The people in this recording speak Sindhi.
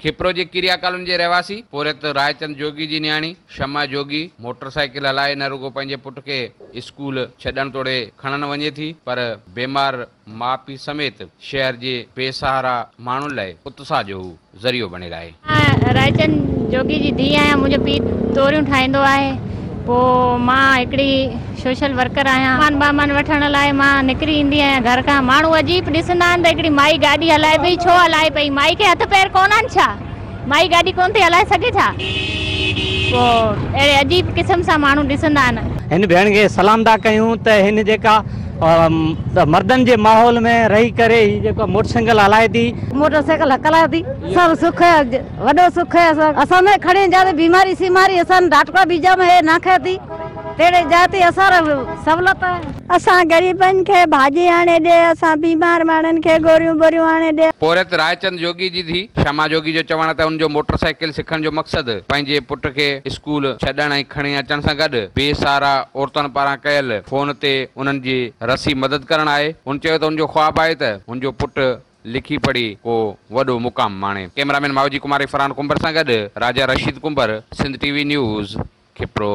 کپرو جي ڪريا ڪالوني جي رهواسي پورهيت رائچند جوڳي جي نياڻي شمع جوڳي موٽر سائيڪل هلائي نه رڳو پنهنجي پٽ کي اسڪول ڇڏڻ توڙي کڻڻ وڃي ٿي پر بيمار ماءُ پيءُ سميت شهر جي بي سهارا ماڻهن لاءِ اتساهه جو ذريعو بڻيل آهي. مان رائچند جوڳي جي ڌيءَ آهيان. منهنجو پيءُ توريون ٺاهيندو آهي. پوءِ مان هڪڙي سوشل ورڪر آهيان. سامان بامان وٺڻ لاءِ مان نڪري ايندي آهيان گهر کان. ماڻهو عجيب ڏسندا آهن ته هڪڙي مائي گاڏي هلائي پئي، ڇو هلائي پئي؟ مائي کي هٿ پير ڪونه آهن ڇا؟ مائي گاڏي ڪونه ٿي هلائي سگهي ڇا؟ پوءِ اهڙي عجيب قسم سان ماڻهو ڏسندا آهن. هن ڀيڻ کي سلام ٿا ڪيون ته هن جيڪا مردن جي ماحول ۾ رهي ڪري هي جيڪو موٽر سائيڪل هلائي ٿي. موٽر سائيڪل هڪلائي ٿي، سڀ سک آهي، وڏو سک آهي. اسان اسان ۾ کڻي جاتي بيماري سيماري اسان ڊاٽڪا بيجا ۾ هي نه کي ٿي تهڙي جاتي اسان سهولت آهي. اسان غريبن کي ڀاڄي آڻي ڏي، اسان بيمار ماڻهن کي گوريون ٻوريون آڻي ڏي. پورهيت رائچند جوڳي جي ڌيءَ شما جوڳي جو چوڻ آهي ته ان جو موٽر سائيڪل سکڻ جو مقصد پنهنجي پٽ کي اسڪول ڇڏڻ ۽ کڻي اچڻ سان گڏ بي سهارا عورتن پاران ڪيل فون تي انهن جي رسي مدد ڪرڻ آهي. هن چيو ته ان جو خواب آهي ته هن جو پٽ لکي پڙهي ڪو وڏو مقام ماڻي. ڪئميرامين ماوجي ڪماري فرحان ڪنڀر سان گڏ راجا رشيد ڪنڀر، سنڌ ٽي وي نيوز، کپرو.